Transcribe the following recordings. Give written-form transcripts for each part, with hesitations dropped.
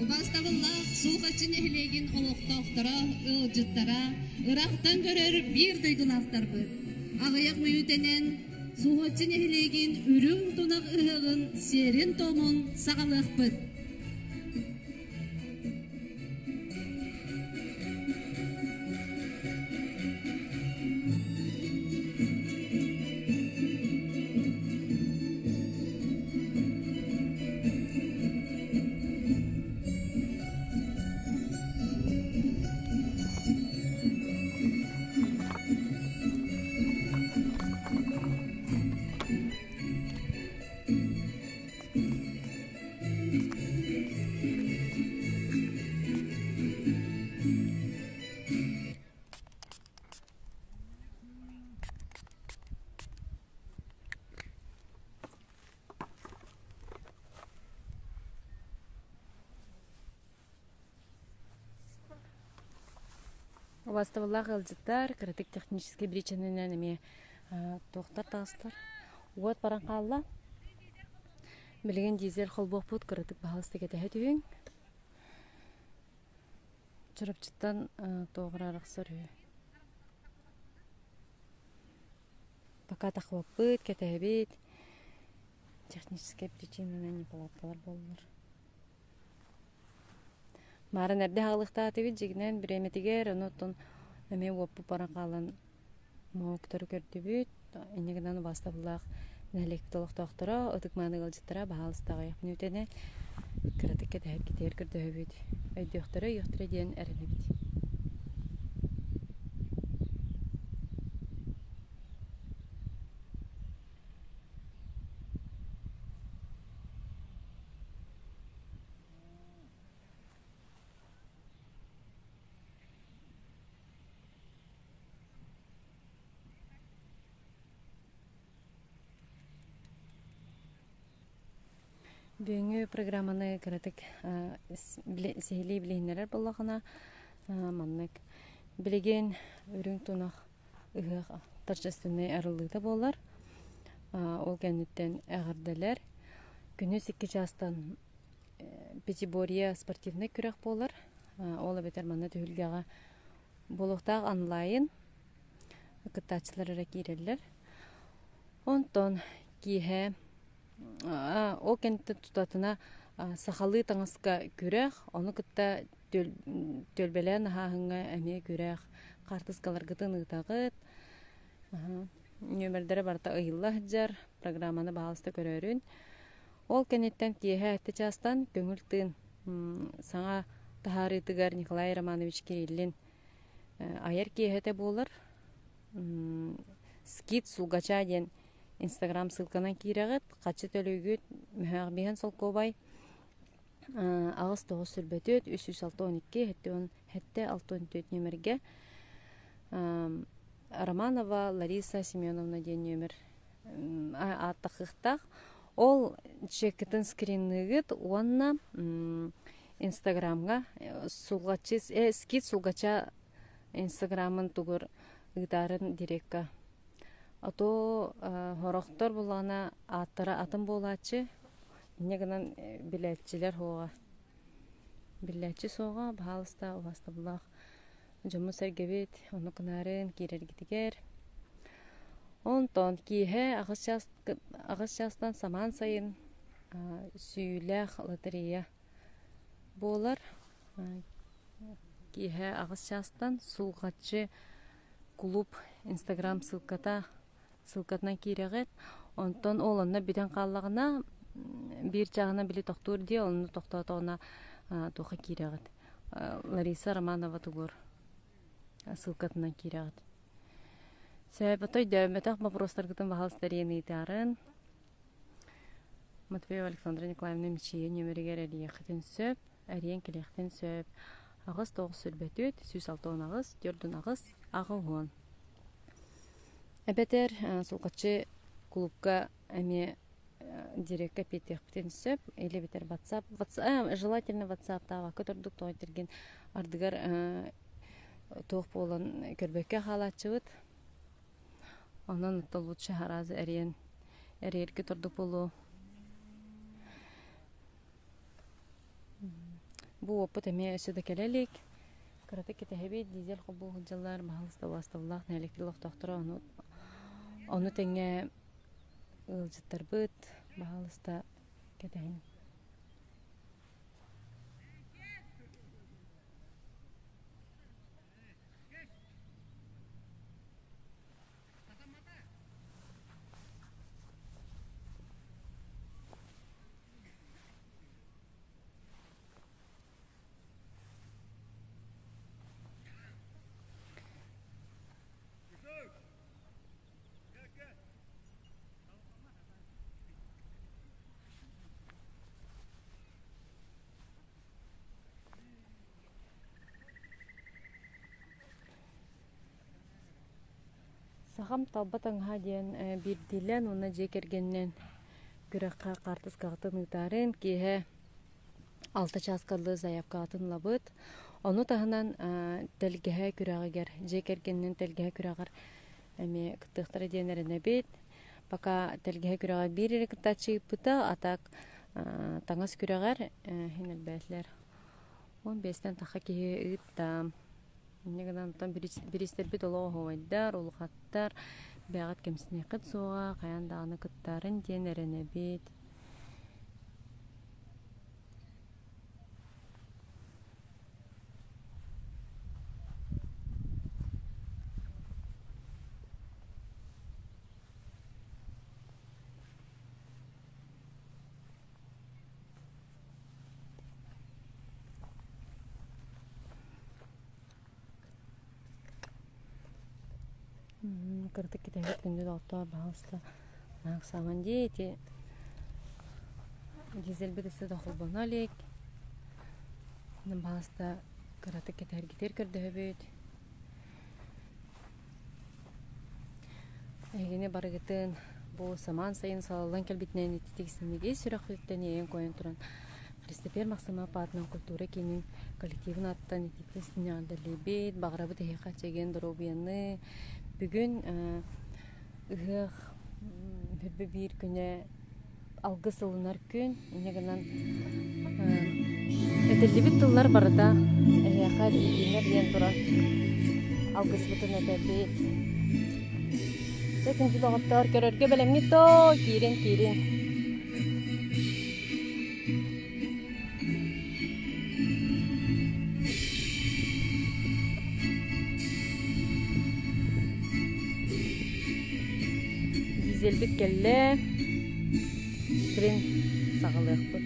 Убаастабыллаах Сулҕаччы нэһилиэгин олохтоохторо, ыалдьыттара, ыраахтан көрөр биир дойдулаахтарбыт. Аҕыйах мүнүүтэнэн Сулҕаччы нэһилиэгин үрүҥ тунах ыһыаҕын сиэрин-туомун саҕалыахпыт. Убаастабыллаах ыалдьыттар, кыратык техническэй биричиинэнэн эмиэ туохтар таҕыстар. Уот баран хаалла. Билигин дизель холбуохпут кыратык баһаалыста кэтэһэ түһүҥ. Чурапчыттан туох эрэ арахсар үһү. Пока тахыбаппыт, кэтэһэбит. Техническэй причинанан неполадкалар буоллулар. Маарын эрдэ аҕалыахтаатыбыт дьигинэн бириэмэтигэр, ону оттон эмиэ уоппут баран хаалан моһуоктары көрдүбүт. Инньэ гынан убаастабыллаах нэһилиэкпит олохтоохторо, ытык-мааны ыалдьыттара баһаалыста аҕыйах мүнүүтэни кыратык кэтэһэргитигэр көрдөһөбүт. Өйдүөхтэрэ, өйүөхтэрэ диэн эрэнэбит. Бүгүҥҥү программаны кыратык сиһилии билиһиннэрэр буоллаххына, маннык билигин үрүҥ тунах ыһыах торжественнай арыллыыта буолар. Ол кэнниттэн эҕэрдэлэр. Күнүс икки чаастан Пятиборье спортивнай күрэх буолар. Ол эбэтэр манна түһүлгэҕэ буолуохтаах онлайн кыттааччылар эрэ киирэллэр. Онтон киэһэ ол кэнниттэн тутатына сахалыы таҥаска күрэх, ону кытта түөлбэлээн аһааһыҥҥа эмиэ күрэх, хаартыскаларгытын ыытаҕыт. Нүөмэрдэрэ барыта ыйылла сылдьар, программаны баһаалыста көрөөрүн. Ол кэнниттэн киэһэ эртэ чаастан көҥүл тыын саҥа таһаарыытыгар Николай Романович Кириллин айар киэһэтэ буолар. Скит Сулгача диэн инстаграм ссылканан киирэҕит, хаччы төлүүгүт, мөһөөх биһэн солкуобай 8 9 сүрбөтүөт 362 7 7 нүөмэргэ Романова Лариса Семеновна диэн нүөмэр ааттахыахтаах. Ол чеккитин скринныыгыт уонна Инстаграмҥа Сулҕаччы скид Сулгача Инстаграмын тугур ыытаарын дирекка. А то сорохтор буллаҕына ааттара атын буолааччы. Инньэ гынан билээччилэр суоҕа. Биллээччи суоҕа, баһаалыста убаастабыллаах дьоммут-сэргэбит ону гынаарын киирэргитигэр. Онтон киэһэ аҕыс чаастан самаан сайын сүүйүүлээх лотерея буолар. Киэһэ аҕыс чаастан Сулҕаччы кулууп инстаграм ссылката ссылкатынан киирэҕит. Онтон ол онно бүтэн хааллаҕына биир чааһынан били тохтуур дии, онно тохтоотоҕуна туохха киирэҕит. Лариса Романова тугур ссылкатынан киирэҕит. Сөп, отой өйдөөммөтөх боппуруостаргытын баһаалыста эрийэн ыйытаарын. Матвеева Александра Николаевна Мичийэ нүөмэригэр эрийиэххитин сөп, эрийэн кэлиэхтин сөп. Аҕыс тоҕус сүүрбэтүт, 168, 48, 80. Эбэтэр Сулҕаччы кулуупка эмиэ дирекка эппиэттиэхпитин сөп или эбэтэр WhatsApp. WhatsApp желательно WhatsApp-таабакка турдук тоҕо этэргин ардыгар туох буолан көрбөккө хаалааччыбыт. Онон оттон лучше араас эрийэн эрийэргэ турдук буолуо. Бу уоппут эмиэ өссө да кэлэ илик. Кыратык кэтэһэбит, дизель холбуу сылдьаллар, баһаалыста убаастабыллаах нэһилиэктэр олохтоохторо ону ону тэҥэ ыалдьыттарбыт, баһаалыста кэтэһиҥ. Сахам талба таҥаһа диэн биирдиилээн уонна дьиэ кэргэнинэн күрэххэ хаартыскаҕытын ыытаарын киэһэ алта чааска дылы заявкаҕытын ылабыт. Ону таһынан тэлгэһэ күрэҕигэр, дьиэ кэргэнинэн тэлгэһэ күрэҕэр эмиэ кыттыахтара диэн эрэнэбит. Пока тэлгэһэ күрэҕэр биир эрэ кыттааччы ыыппыта, а так таҥас күрэҕэр иһин элбээтилэр. 15-тэн тахха киһи ыытта. Инньэ гынан оттон бириистэрбит олох оһуобайдар, улахаттар, бэйэҕит кэмсиниэххит суоҕа, хайаан даҕаны кыттаарын диэн эрэнэбит. Кыратык кэтэһэбит күндү доҕоттоор, баһаалыста наһаа дии ити дизельбит өссө да холбоно илик. Баһаалыста кыратык кэтэһэргитигэр көрдөһөбүт. Эһигини барыгытын бу самаан сайын салаллан кэлбитинэн ититик-синньиги сүрэхпититтэн иэйэн-куойан туран Христофер Махсымов аатынан культура киинин коллективын ааттан ититик-синньиҕин дэллийбит, баҕарабыт эһиэхэ чэгиэн доруобуйаны. Бүгүн ыһыах хүрбэ биир күнэ алгыс ылынар күн. Инньэ гынан этиллибит тыллар барыта эһиэхэ тиийдиннэр диэн туран алгыспытын этэбит. Дьэ, күндү доҕоттоор, көрөргө бэлэмҥит доо, киирин, киирин. Дизельбит кэллэ. Сирин саҕалыахпыт.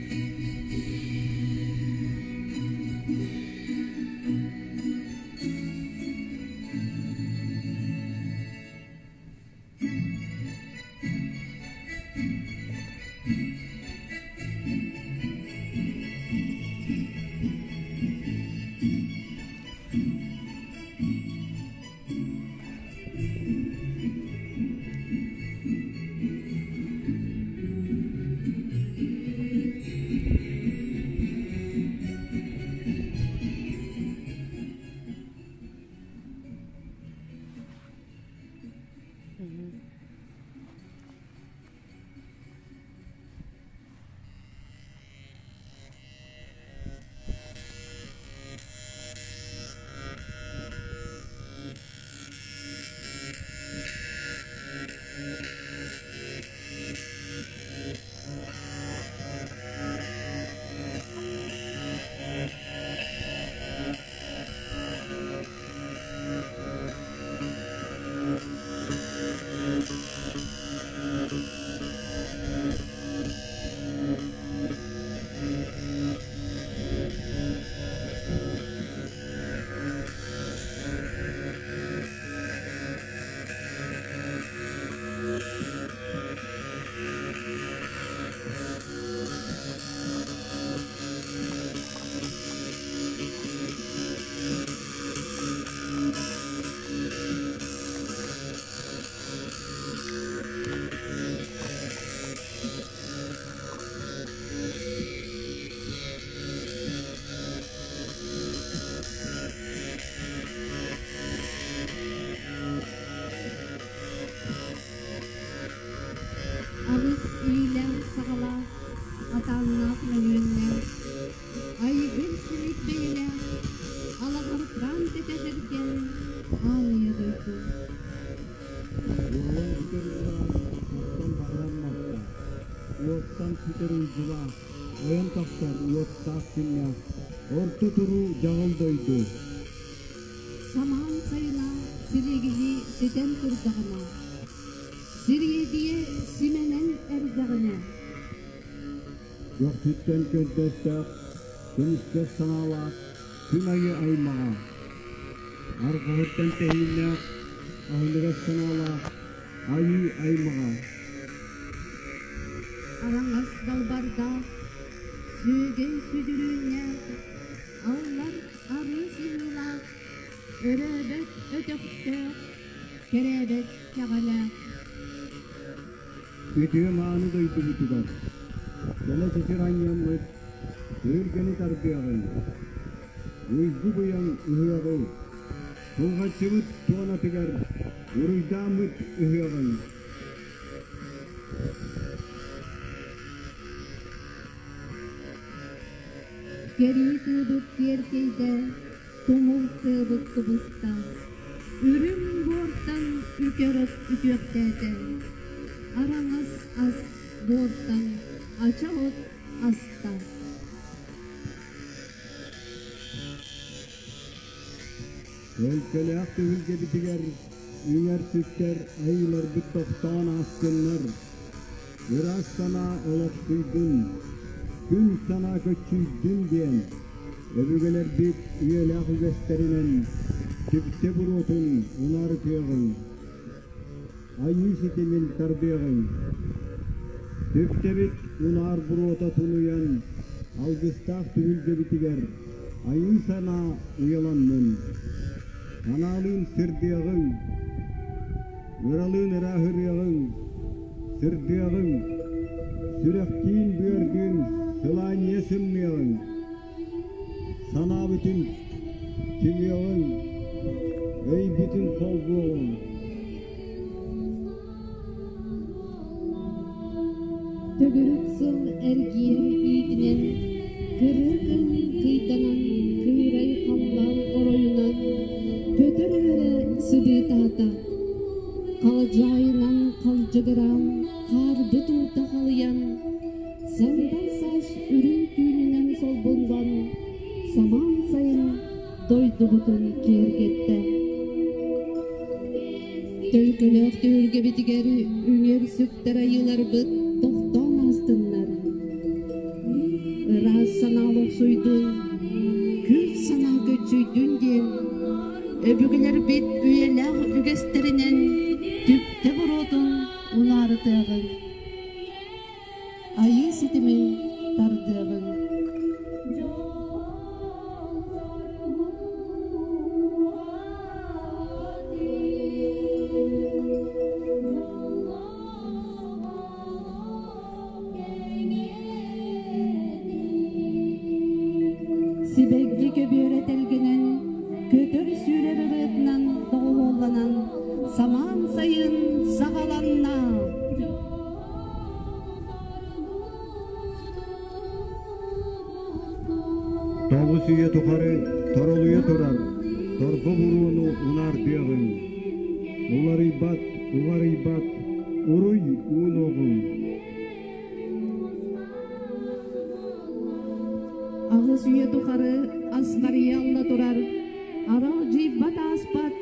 Алыс иилээх-саҕалаах, атааннаах мөҥүөннээх, айгыр-симик бэйэлээх, алаҕырҕаан тэтэ сэргээн аан ийэ дойду. Уолан бүтэр уулаах, оттон баҕаламмакка, уоттан сүтэр уйгулаах, ойон тахсар уоттаах күннээх, орто туруу дьаҕыл дойду. Самаан сайына силигилии ситэн турдаҕына, сириэдийэ симэнэн эрдэҕинэ, Көхсүттэн көрдөстөх, көмүскэс санаалаах күн айы аймаҕа, арҕаһыттан тэһииннээх, аһыныгас санаалаах айыы аймаҕа. Араҥас далбардаах, сүөгэй сүдүрүүннээх, аллар арыы сыһыылаах, өрөөбөт өтөхтөөх, кэрээбэт кэҕэлээх. Үтүө мааны дойдубутугар кэлэ чэчир анньаммыт Өргөнү тардыаҕыҥ, уйгу быйаҥ ыһыаҕы, Сулҕаччыбыт туонатыгар уруйдааммыт ыһыаҕыҥ. Кэрии тыыбыт киэркэйдэ, тумул тыабыт тубуста, үрүҥ буортан үкэр от үтүөхтээтэ, араҥас ас буортан ача от аста. Өлкөлөөх түһүлгэбитигэр үҥэр-сүктэр айыыларбыт тохтоон аастыннар, ыраас санаа олохсуйдун, күн санаа көччүйдүн диэн өбүгэлэрбит үйэлээх үгэстэринэн түптэ буруотун унаарытыаҕыҥ, айыы ситимин тардыаҕыҥ. Түптэбит унаар буруота тунуйан, алгыстаах түһүлгэбитигэр айыы санаа уйаланнын. Анаалыын сырдыаҕыҥ, ыралыын ырааһырыаҕыҥ, сырдыаҕыҥ, сүрэхтиин-быардыын сылаанньыйа сымныаҕыҥ, санаабытын түмүөҕүҥ, өйбүтүн холбуоҕуҥ. Төгүрүк сыл эргиир иитинэн, кырыы кын кыйданан, кыырай халлаан оройунан көтөр үөрэ сыбыытаата. Халдьаайынан халдьыгыраан, хаарбыт уута халыйан, сандал саас үрүҥ түүнүнэн солбуллан, самаан сайын дойдубутун киэргэттэ. Төлкөлөөх түһүлгэбитигэр үҥэр-сүктэр айыыларбыт тохтоон аастыннар. Ыраас санаа олохсуйдун, күл санаа көччүйдүн диэн өбүгэлэрбит үйэлээх үгэстэринэн түптэ буруотун унаарытыаҕыҥ. Айыы ситимин тардыаҕыҥ. Сибэкки көбүөрэ тэлгэнэн, көтөр-сүүрэр ырыатынан доҕуһуолланан, самаан сайын саҕаланна. Тоҕус үйэ тухары торолуйа турар торбо буруону унаардыаҕыҥ, уларыйбат, уларыйбат уруй уунуоҕуҥ. Аҕыс үйэ тухары астарыйа алла турар, аралдьыйбат ааспат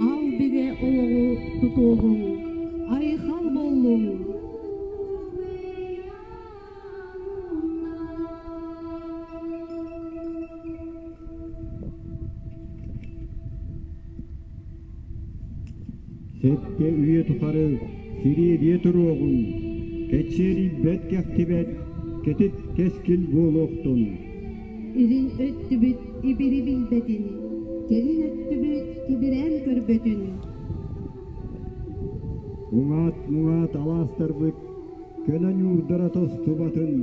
аал бигэ олоҕу тутуоҕуҥ, айхал буоллуҥ! Сэттэ үйэ тухары сириэдийэ туруоҕуҥ, кэчиэрийбэт кэхтибэт кэтит кэскил буолуохтун. Илин өттүбүт ибири билбэтин, кэлин өттүбүт кэбирээн көрбөтүн. Уҥаат-муҥаат алаастарбыт көнө ньуурдара тостубатын,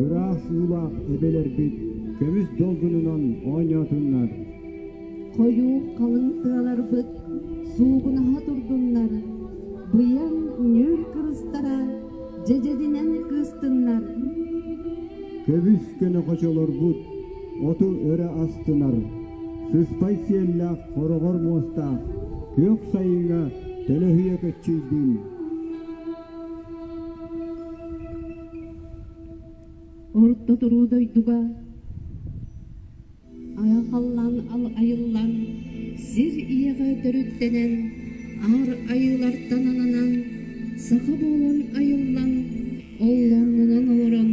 ыраас уулаах эбэлэрбит көмүс долгунунан оонньоотуннар. Хойуу халыҥ тыаларбыт суугунаһа турдуннар, быйаҥ нүөл кырыстара Дьэдьэнинэн кыыстыннар. Көбүс көнө хочолорбут оту өрө астынар, сыспай сиэллээх хороҕор муостаах күөх сайыҥҥа төлөһүйэ көччүйдүн. Орто туруу дойдуга Айылҕаллан айыллан, сир ийэҕэ төрүттэнэн, аар айыылартан ананан, саха буолан айыллан, оллооннонон олорон,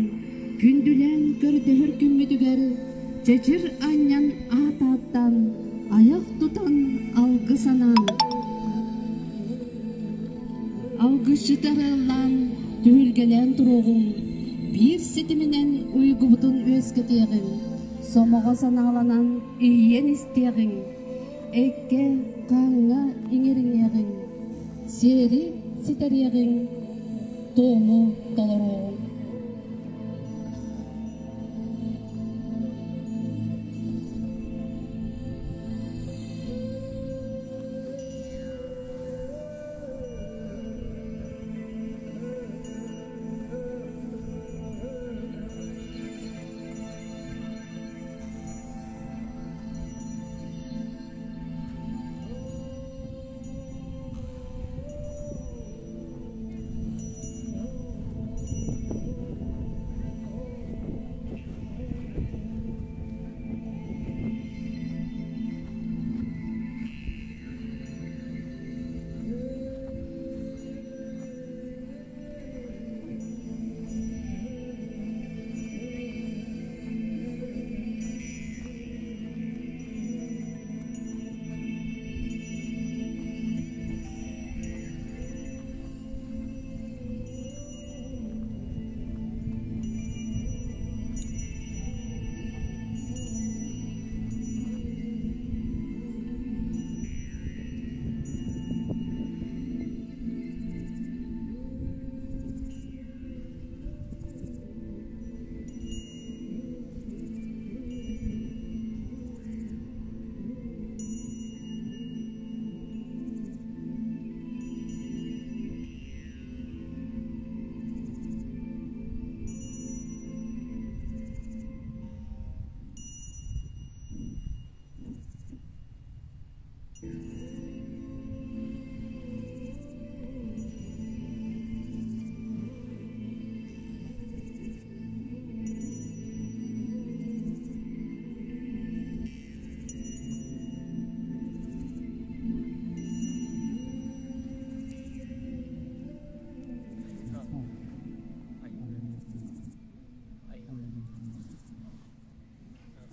күндүлээн көрдөһөр күммүтүгэр чэчир анньан аат ааттаан, айах тутан алгыс анаан, алгысчыт арыаллаан, түһүлгэлээн туруоҕуҥ, биир ситиминэн уйгубутун үөскэтиэҕиҥ. Сомоҕо санааланан иһийэн истиэҕиҥ, эккэ, хааҥҥа иҥэриниэҕиҥ, сиэри ситэриэҕиҥ, туому толоруоҕуҥ.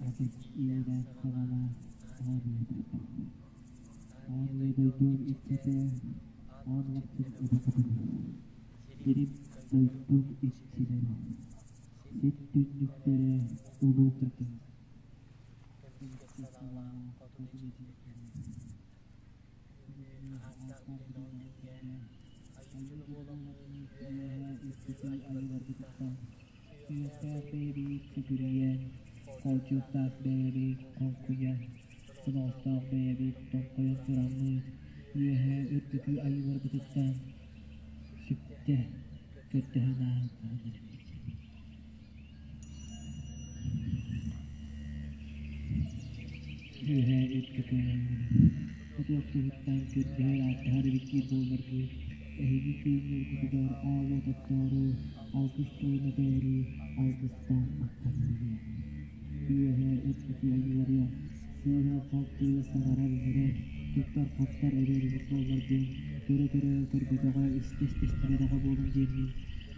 Атын иэдээн саҕана аармыйа Аармыйа дойдум иччитэ аан алахчын эбэ хотуна, сирим дойдум иччилэрэ, сир түннүктэрэ улуу кытыл, икки салаа хотун эдьиийдэрэ, Үөһээ үрдүкү айыыларбытыттан сүһүөхтээх бэйэбит сүгүрүйэн, хоочуохтаах бэйэбит хоҥкуйан, соноҕостоох бэйэбит тоҥхойон тураммыт, үөһээ үрдүкү айыыларбытыттан сүктэ көрдөһөн ааһан эрэбит. Үөһээ үрдүкү Хотуох туһуттан көрдөһөр ааттаһар эбиккит буолларгыт, эһиги күөннүүргүтүгэр аал уот оттоору, алгыс тылын этээри алгыстаах махтанарыа. Үөһээ үрдүкү айыыларыа, сыыһа-халты саҥарар-иҥэрэр, туттар-хаптар эбэр эбит буолларгын, көрө-көрө көрбөтөҕө, истэ-истэ истибэтэҕэ буолуҥ диэммин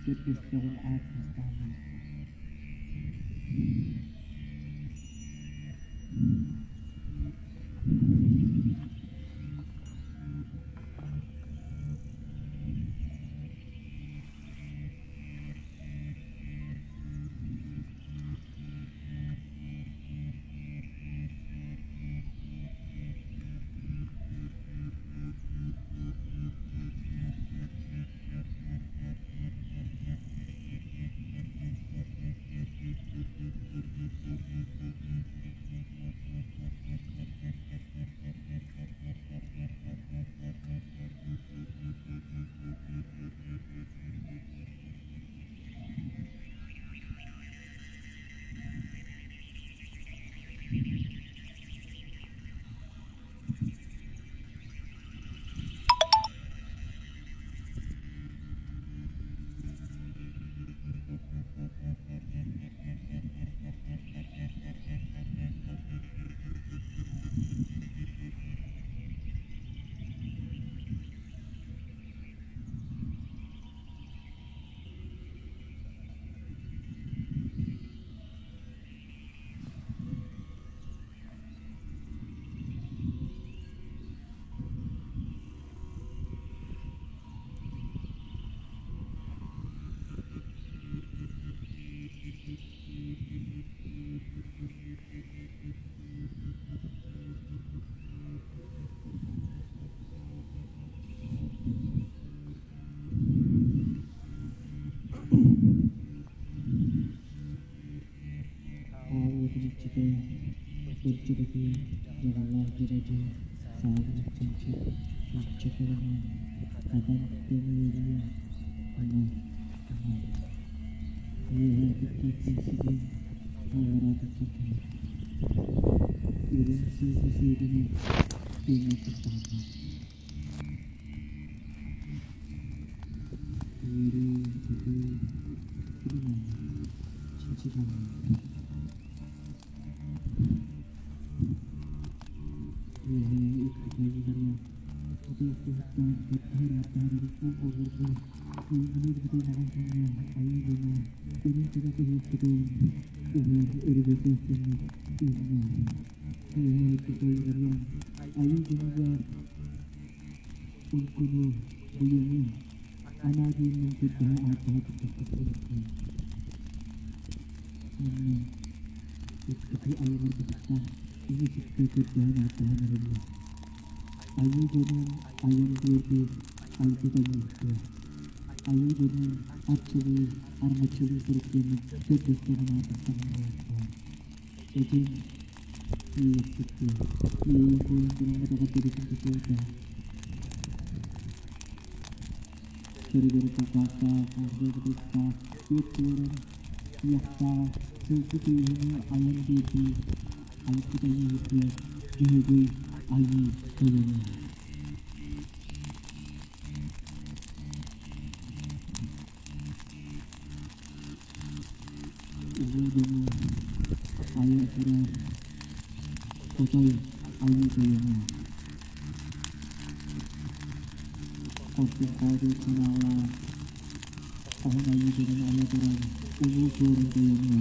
көрдөстөҕүм ааттастаҕым. Дьөппөтүөн, Дьаҕаллаах Дьэрэдьиэн, Саабын Чанчык, Чүмчэ Кэлэмээн, Хатан Тэмиэрийэ, Ана, Ана Үөһээ кыттааччы сидьиҥ, аллараа тахсар киһи Үрүҥ сыыһа сиэбинэн күөҥҥэ тахсаҕынна Үөрүү-көтүү күлүм оонньуур, чэчир оонньуур Үөһээ икки Утуйахтаһыттан бэртиһэр-ааттаһар эбит буолларга, үүннүр бүтэн аҕай кэмҥэ айыы дьоно үрүҥ тунах ыһыахпытын ыһар өрөгөйдөөх күммүт үүннэ. Үөһээ икки кыайыыларыан айыы дьонугар уйгуну, быйаҥы анаа диэммин көрдөһө ааттаһа турдахпыт буолуохтун. Уонна икки айыларбытыттан үгүс-үскэ көрдөһөн ааттаһан эрэллэр. Айыы дьонун айан биэрбит айбыт айыыһыта, айыы дьонун арчылыы, арҥаччылыы сырыттыаммыт көрдөстөҕүн аатыртаҕын буолуохтаах. Эдьиҥ иэйэхситтиэ, иэйэн буолан тураҥҥыт эҕэрдэбитин тутуота. Көрүгэр кулгаахтаах, оҥоһуктаах, үөт туоран, туйахтаах, сылгы күүһүнүү айан биэрбит айбыт айыыһытыгар Дьөһөгөй Айыы Тойоно. Улуу дьону айа турар Хотой Айыы Тойоно. Хорсун хоодуот санаалаах Хоһун Айыы дьонун айа турар Улуу Суорун Тойоно.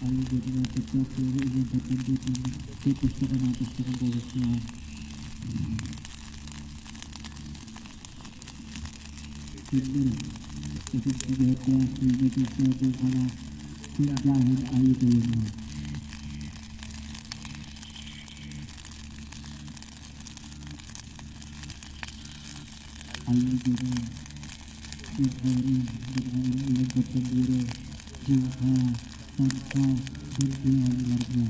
Айыы дьонугар сөптөөх суолу ыйан тардан биэрдиҥ, көрдөстөҕүн-ааттастаҕын буолуохтаах. Күннэр ытык сүгэһэрдээх күҥҥэ күүстээх дьылҕалаах күн дьааһын Айыы Тойоно. Айыы дьонун дьылҕаларын дьылҕаларын ыйан көрсөн биэрэр дьылҕа, таҥха, дыргы айыыларга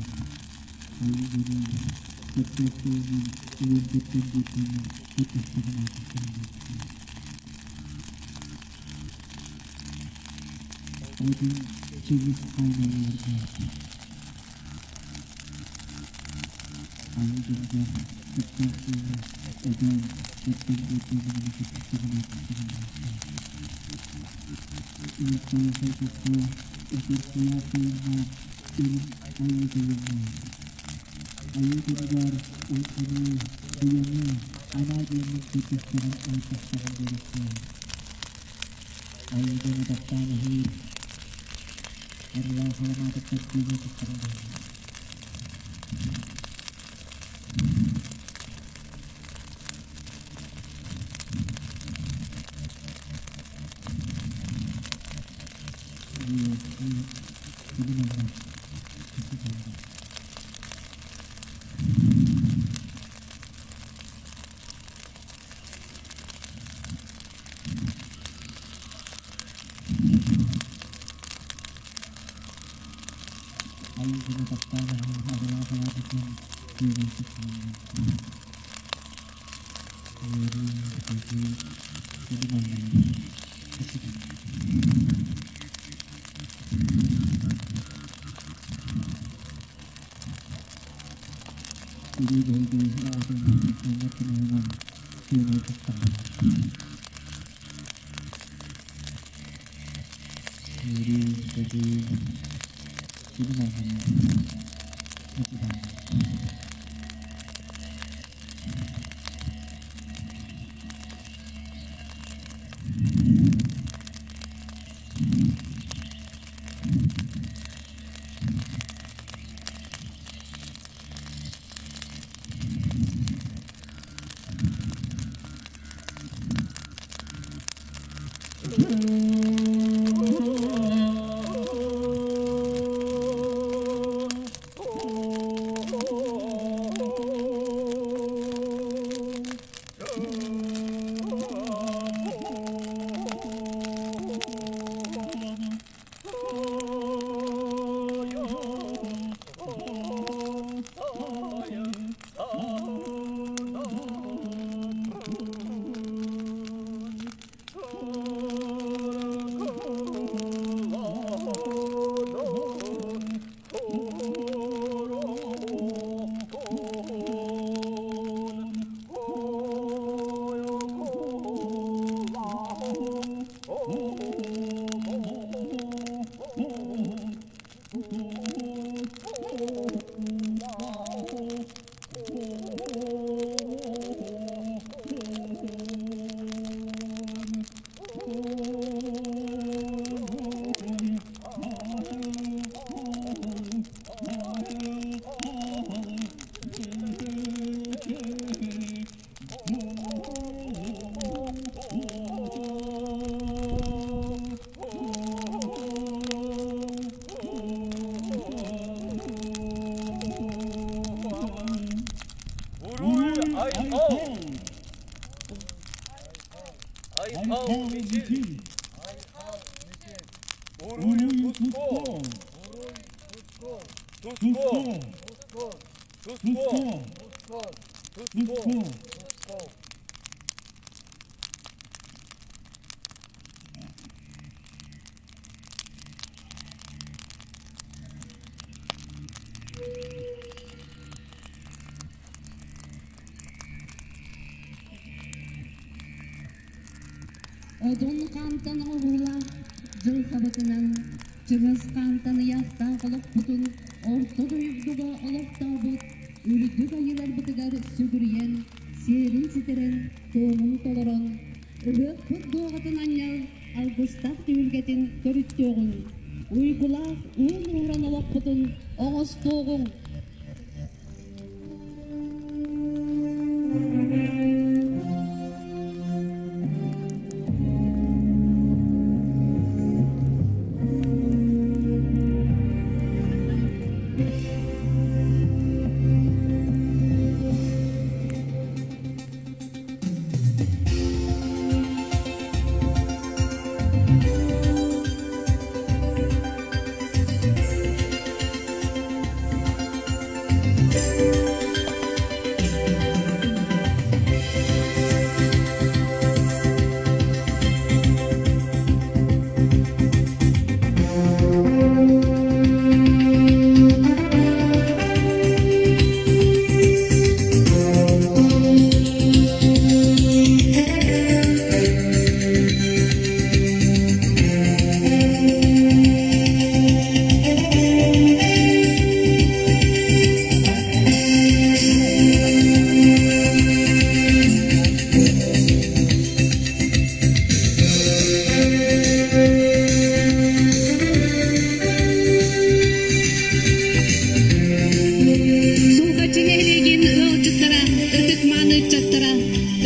Айыы дьонун сөптөөх суолунан ыйан көрсөн биэрдиҥ, көрдөстөҕүн аатыттан Один Чингис хаан айыыларга Айыы дьонугар сөптөөх суолу этэн, көрсөн биэрдиҥ көрдөстөҕүн аатыттан Ыйыттайахай көххө, өтөр-куйаар тойоҥҥо үрүҥ айыы тойоҥҥо Айыы дьонугар уйгуну, быйаҥы анаа диэммин көрдөстөҕүн ааттастаҕын буолуохтаах. Айыы дьоно таптаан аһыыр, арылаах аламаатыттан күөмэй туттаран буолла. Айылгыны таптаан аҕалаах алаадьытын күөмэй туттараллар. Үөрүү, көтүү, кэлин айаннар. Илии бэйдэй аатын дьоҥҥор кымыһынан күөмэй туттараллар. Үөрүү, көтүү, кэлин айаннар. Мичил! Уруй Туско! Туско! Туско! Туско! Одун хаантан оҕуруулаах дьыл хабытынан, Чыҥыс хаантан ыйаахтаах олохпутун орто дойдуга олохтообут үрдүк айыыларбытыгар сүгүрүйэн, сиэрин ситэрэн, туомун толорон, ыһыахпыт дуоҕатын анньал алгыстаах түһүлгэтин төрүттүөҕүҥ, уйгулаах уун ууран олохпутун оҥостуоҕуҥ! Сулҕаччы нэһилиэгин ыалдьыттара, ытык-мааны ыччаттара,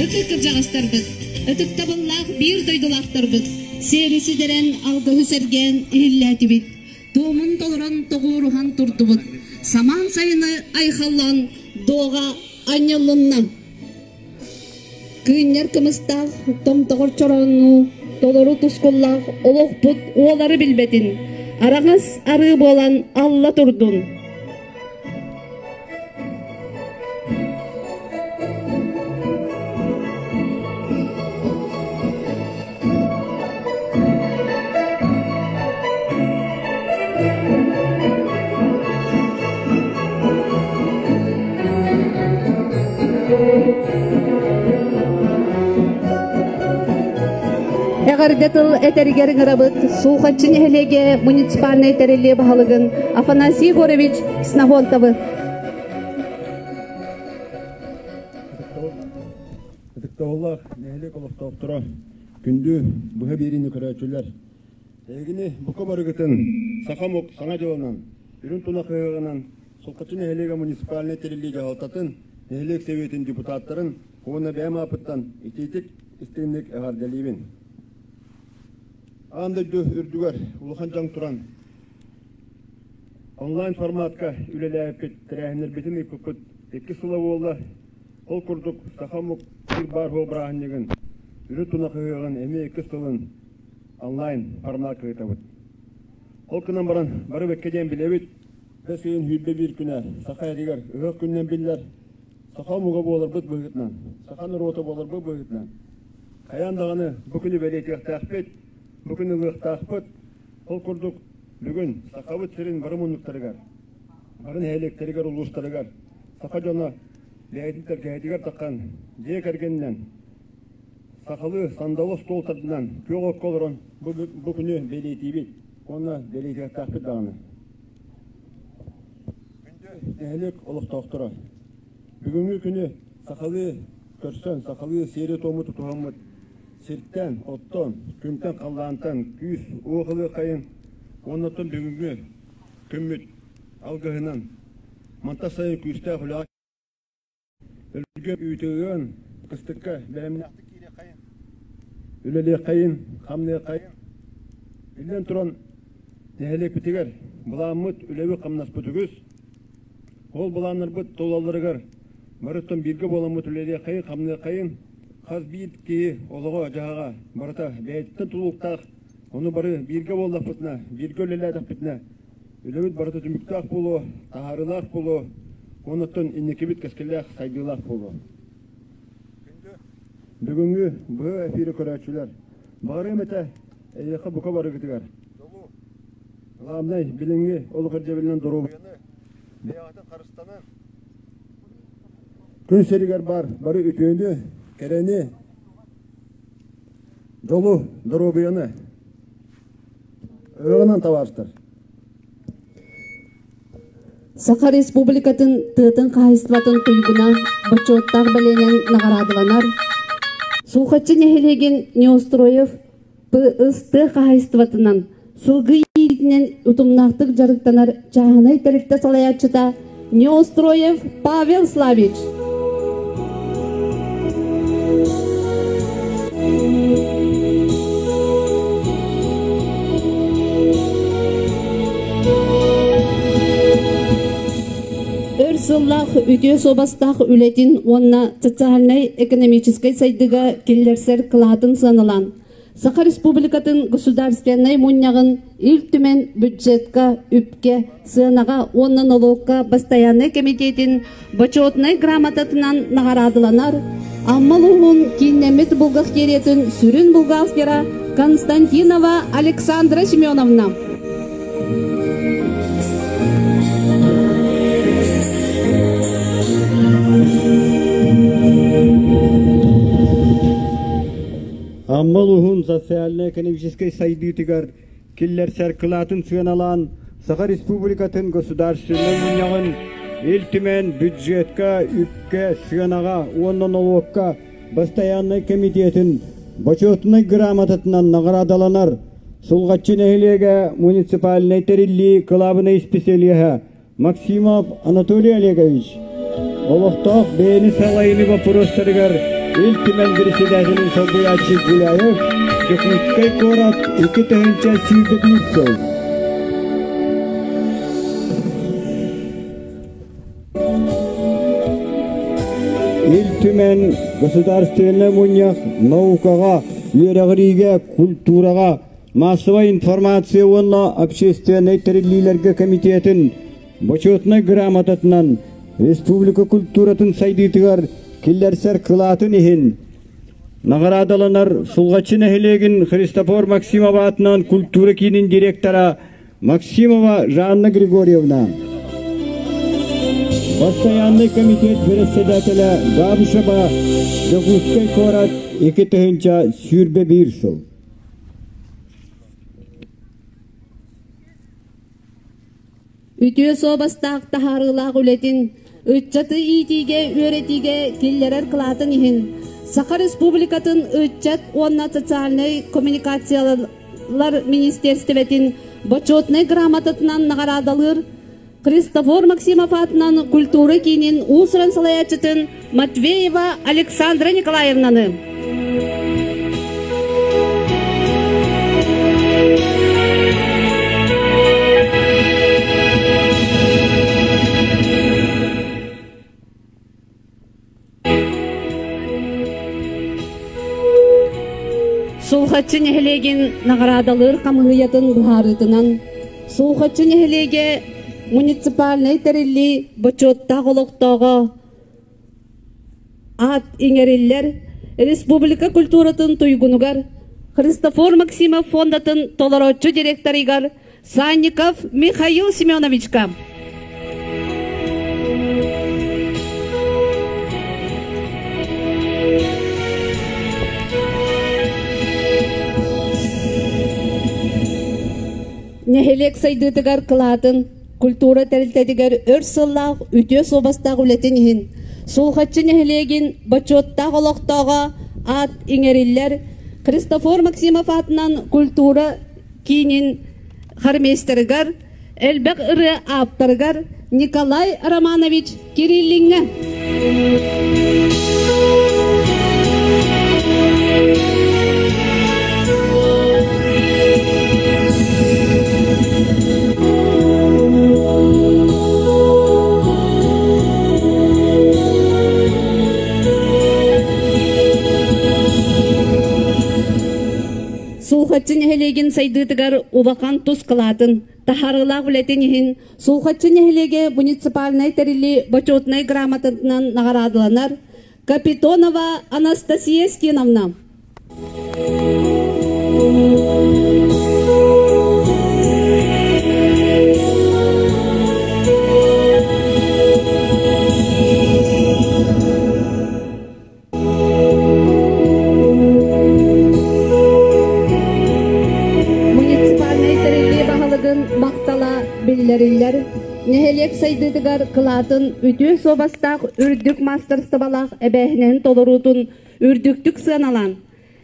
ытык кырдьаҕастарбыт, ытыктабыллаах биир дойдулаахтарбыт сиэри ситэрэн, алгыһы сэргээн иһиллээтибит, туомун толорон тоҕуоруһан турдубут, самаан сайыны айхаллаан дуоҕа анньыллынна. Кыынньар кымыстаах, томтоҕор чорооннуу, толору тускуллаах олохпут уолары билбэтин, араҥас арыы буолан алла турдун. Эҕэрдэ тыл этэригэр ыҥырабыт Сулҕаччы нэһилиэгэ муниципальнай тэриллии баһылыгын Афанасий Егорович Ксенофонтовы. Ытыктабыллаах нэһилиэк олохтоохторо, күндү быһа биэриини көрөөччүлэр, эһигини бука барыгытын саха омук саҥа дьылынан, үрүҥ тунах ыһыаҕынан Сулҕаччы нэһилиэгэ муниципальнай тэриллии дьаһалтатын, нэһилиэк сэбиэтин депутаттарын уонна бэйэм ааппыттан итиитик истиҥник эҕэрдэлиибин. Аан дойду үрдүгэр улахан дьаҥ туран, онлайн форматка үлэлээбиппит, тэрээһиннэрбитин ыыппыппыт икки сыла буолла. Ол курдук саха омук биир баар суох бырааһынньыгын, үрүт тунах ыһыаҕын эмиэ иккис сылын онлайн форматка ыытабыт. Ол гынан баран бары бэккэ диэн билэбит, бэс ыйын 21 күнэ саха эригэр ыһыах күнүнэн биллэр. Саха омуга буоларбыт быһыытынан, саха норуота буоларбыт быһыытынан хайаан даҕаны бу күнү бэлиэтиэхтээхпит, бу күнү ылыахтаахпыт. Ол курдук бүгүн Сахабыт сирин бары муннуктарыгар, бары нэһилиэктэригэр, улуустарыгар саха дьоно бэйэтин тэлгэһэтигэр таххан дьиэ кэргэнинэн сахалыы сандалы остуол тардынан күөх окко олорон бу күнү бэлиэтиибит уонна бэлиэтиэхтээхпит даҕаны. Күндү нэһилиэк олохтоохторо, бүгүҥҥү күнү сахалыы көрсөн, сахалыы сиэри-туому тутуһаммыт сиртэн, оттон, күнтэн, халлаантан күүс уох ылыаххайын уонна оттон бүгүҥҥү күммүт алгыһынан мантан сайын күүстээх үлэҕэ өлгөм үүтүгүн кыстыкка бэлэмнээхтик киириэххэйин, үлэлиэххэйин, хамныаххайын. Биллэн туран, нэһилиэкпитигэр былааммыт, үлэбит-хамнаспыт үгүс. Ол былааннарбыт туолалларыгар барыттан бииргэ буоламмыт үлэлиэххэйин, хамныаххайын. Хас биир киһи олоҕо-дьаһаҕа барыта бэйэтиттэн тутулуктаах, ону бары бииргэ буоллахпытына, бииргэ үлэлээтэхпитинэ, үлэбит барыта түмүктээх буолуо, таһаарыылаах буолуо, уонна инникибит кэскиллээх, сайдыылаах буолуо. Бүгүҥҥү быһа эфири көрөөччүлэр, баҕарыам этэ эйиэхэ бука барыгытыгар. Главнай, билиҥҥи олох ирдэбилинэн доруобуйаны, бэйэҕитин харыстанан, Күн сиригэр баар бары үтүөнү, кэрэни, дьолу, доруобуйаны ыаҕынан табаарыстар. Саха Республикатын тыатын хаһайыстыбатын туйгуна бочуоттаах бэлиэнэн наҕараадаланар Сулхаччы нэһилиэгин Неустроев ПСТ хаһайыстыбатынан сылгы иитиитинэн утумнаахтык дьарыктанар чааһынай тэрилтэ салайааччыта Неустроев Павел Славич. Өр сыллаах үтүө суобастаах үлэтин уонна социальнай-экономическай сайдыыга киллэрсэр кылаатын сыаналаан, Саха Республикатын Государственнай Мунньаҕын Ил Түмэн бюджетка, үпкэ, сыанаҕа уонна нолуокка бастайааннай кэмитиэтин Бочуотунай грамотатынан наҕараадаланар Амма улууһун кииннэммит бухгалтериятын сүрүн бухгалтера Константинова Александра Семеновна. Амма улууһун социально-экономическай сайдыытыгар киллэрсэр кылаатын сыаналаан Саха Республикатын Государственнай Мунньаҕын Ил Түмэн бюджетка, үпкэ, сыанаҕа уонна нолуокка бастайааннай комитетын Бочуотунай грамотатынан наҕараадаланар Сулҕаччы нэһилиэгэ муниципальнай тэриллии кылаабынай исписэлииһэ Максимов Анатолий Олегович олохтоох бэйэни салайыныы боппуруостарыгар Ил Түмэн председателин солбуйааччы Гуляев Дьокуускай куорат 2021 сыл. Ил Түмэн Государственнай мунньах наукаҕа, үөрэҕириигэ, культураҕа Массовай информация уонна общественнай тэриллиилэргэ комитетын Бочуотунай грамотатынан республика культуратын сайдыытыгар киллэрсэр кылаатын иһин наҕараадаланар Сулҕаччы нэһилиэгин Христофор Максимов аатынан культура киинин директора Максимова Жанна Григорьевна. Постоянный комитет председателя Габышева Дьокуускай куорат 2021 сыл. Үтүө суобастаах таһаарыылаах үлэтин ыччаты иитиигэ, үөрэтиигэ киллэрэр кылаатын иһин Саха Республикатын ыччат уонна социальнай коммуникациялар министиэристибэтин Бочуотунай грамотатынан наҕараадалыыр Христофор Максимов аатынан культура киинин уус-уран салайааччытын Матвеева Александра Николаевнаны. Сулхаччы нэһилиэгин наҕараадалыыр хамыыһыйатын быһаарыытынан Сулхаччы нэһилиэгэ муниципальнай тэриллии бочуоттаах олохтооҕо аат иҥэриллэр республика культуратын туйгунугар Христофор Максимов фондатын толорооччу директорыгар Санников Михаил Семеновичка. Нэһилиэк сайдыытыгар кылаатын культура тэрилтэтигэр өр сыллаах үтүө суобастаах үлэтин иһин Сулҕаччы нэһилиэгин бочуоттаах олохтооҕо аат иҥэриллэр Христофор Максимов аатынан культура киинин хормейстерыгар, элбэх ырыа ааптарыгар Николай Романович Кириллиҥҥа. Сулҕаччы нэһилиэгин сайдыытыгар улахан тус кылаатын, таһаарыылаах үлэтин иһин Сулҕаччы нэһилиэгэ муниципальнай тэриллии бочуотунай грамотатынан наҕараадаланар Капитонова Анастасия Стеновна. Муниципальнай тэриллии баһылыгын махтала биллэриллэр. Нэһилиэк сайдыытыгар кылаатын үтүө суобастаах үрдүк маастарыстыбалаах эбээһинэһин толоруутун үрдүктүк сыаналаан,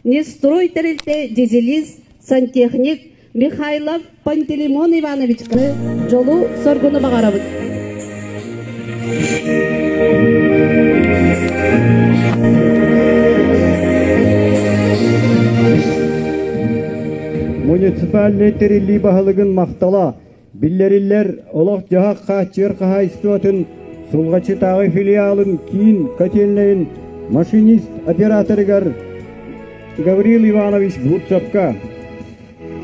Нестрой тэрилтэ дизелист, сантехник Михайлов Пантелеймон Ивановичка дьолу-соргуну баҕарабыт. Муниципальнай тэриллии баһылыгын махтала биллэриллэр олох-дьаһах хааччыйар хаһаайыстыбатын Сулҕаччытааҕы филиалын киин котельнайын машинист операторыгар Гаврил Иванович Бурцевка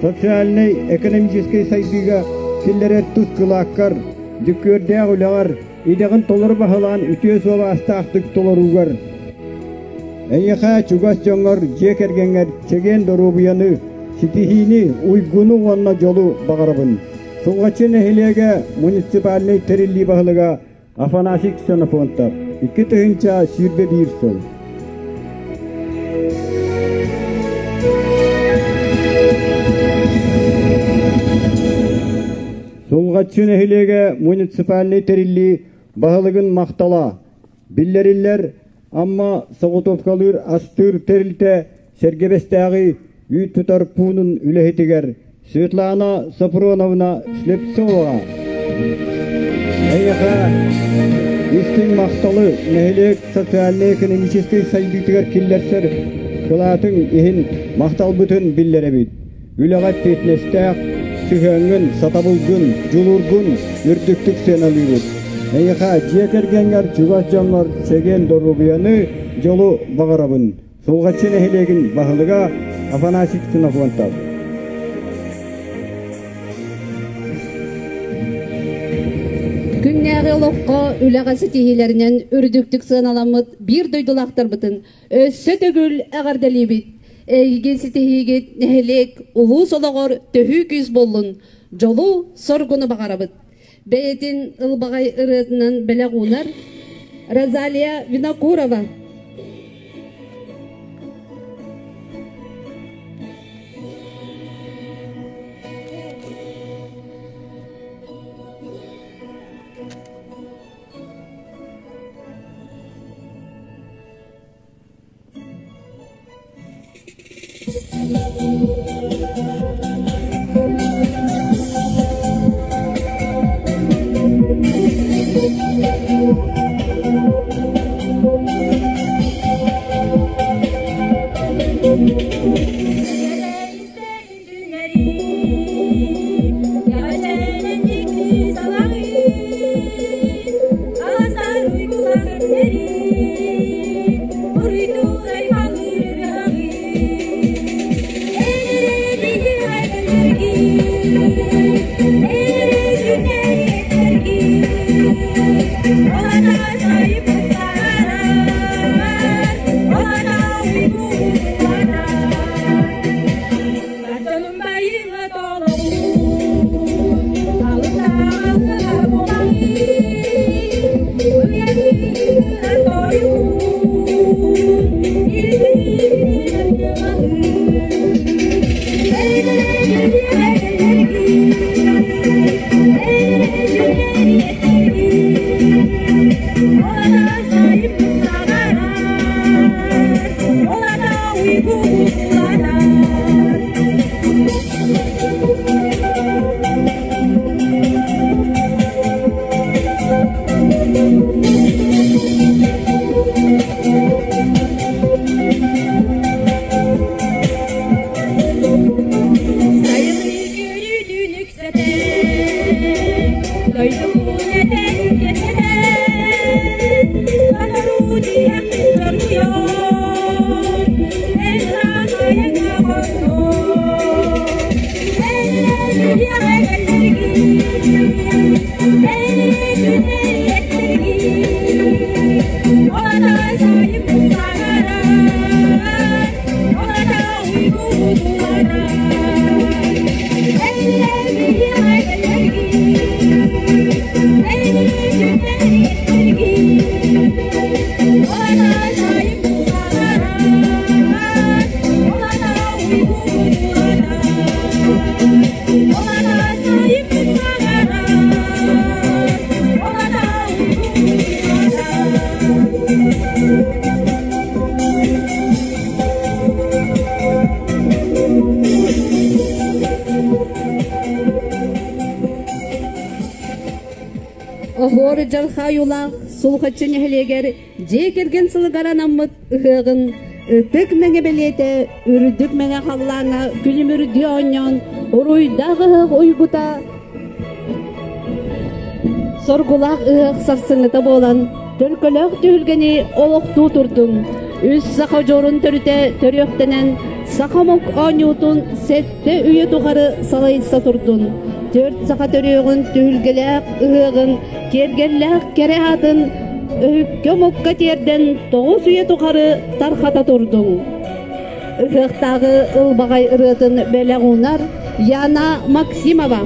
социальнай экономическай сайдыыга киллэрэр тус кылааккар, дьүккүөрдээх үлэҕэр, идэҕин толору баһылаан үтүө суобастаахтык толоруугар, эйиэхэ чугас дьоҥҥор, дьиэ кэргэҥҥэр чэгиэн доруобуйаны, ситиһиини, уйгуну уонна дьолу баҕарабын. Сулҕаччы нэһилиэгэ муниципальнай тэриллии баһылыга Афанасий Ксенофонтов, 2021 сыл. Сулҕаччы нэһилиэгэ муниципальнай тэриллии баһылыгын махтала. Биллэриллэр Амма соҕотуопкалыыр астыыр тэрилтэ Сэргэбэстээҕи үүт тутар пуунун үлэһитигэр Светлана Софроновна Слепцоваҕа эйиэхэ истиҥ махталы нэһилиэк социальнай-экономическай сайдыытыгар киллэрсэр кылаатыҥ иһин махталбытын биллэрэбит. Үлэҕэ эппиэтинэстээх сыһыаҥҥын, сатабылгын, дьулуургун үрдүктүк сыаналыыбыт. Эйиэхэ дьиэ кэргэҥҥэр, чугас дьоҥҥор чэгиэн доруобуйаны, дьолу баҕарабын. Сулҕаччы нэһилиэгин баһылыга Афанасий Ксенофонтов. Күннээҕи олоххо үлэҕэ ситиһиилэринэн үрдүктүк сыаналаммыт биир дойдулаахтарбытын өссө төгүл эҕэрдэлиибит. Эйигин ситиһиигит нэһилиэк улуус олоҕор төһүү күүс буоллун, дьолу-соргуну баҕарабыт. Бэйэтин ылбаҕай ырыатынан бэлэх уунар Розалия Винокурова. Оһуор дьалхаайулаах Сулҕаччы нэһилиэгэр дьиэ кэргэн сылыгар анаммыт ыһыаҕын ытык мэҥэ бэлиэтэ үрдүк мэҥэ халлааҥҥа күлүмүрдүү оонньоон уруйдаах ыһыах уйгута соргулаах ыһыах сарсыҥҥыта буолан төлкөлөөх түһүлгэни олохтуу турдун. Үс саха дьорун төрүтэ төрүөхтэнэн саха омук оонньуутун сэттэ үйэ тухары салайса турдун. Төрт саха төрүөҕүн түһүлгэлээх ыһыаҕын киэргэллээх кэрэ аатын өһүккэ омукка тиэрдэн 9 үйэ тухары тархата турдуҥ. Ыһыахтааҕы ылбаҕай ырыатын бэлэх уунар Яна Максимова.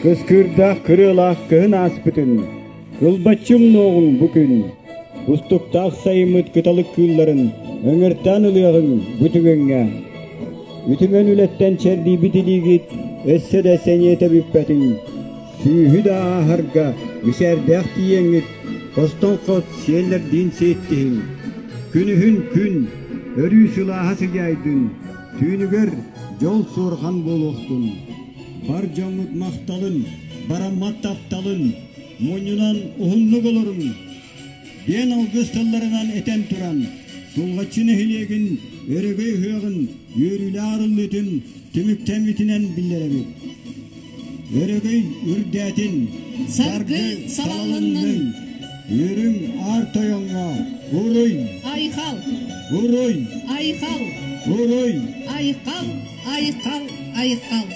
Кыскыырдаах кырыалаах кыһын ааспытын, кылбаччым нуоҕуҥ бу күн. Кустуктаах сайыммыт кыталык кыылларын ыҥыртаан ылыаҕыҥ бу түгэҥҥэ. Үтүмэн үлэттэн чэрдийбит илиигит өссө да сэниэтэ бүппэтин. Сүүһү да ааһарга мичээрдээх тиийэҥҥит хостон хос сиэллэрдиин сиэттиһиҥ. Күнүһүн күн, өрүү сылааһа сыдьаайдын, түүнүгэр дьол суорҕан буолуохтун. Бар дьоҥҥут махталын, бараммат тапталын мунньунан уһуннук олоруҥ. Диэн алгыс тылларынан этэн туран, Сулҕаччы нэһилиэгин өрөгөй ыһыаҕын үөрүүлээх арыллыытын түмүктэммитинэн биллэрэбит. Өрөгөй үрдээтин, Саргы салалыннын, Үрүҥ аар тойоҥҥо уруй! Айхал! Уруй! Айхал! Уруй! Айхал! Айхал! Айхал!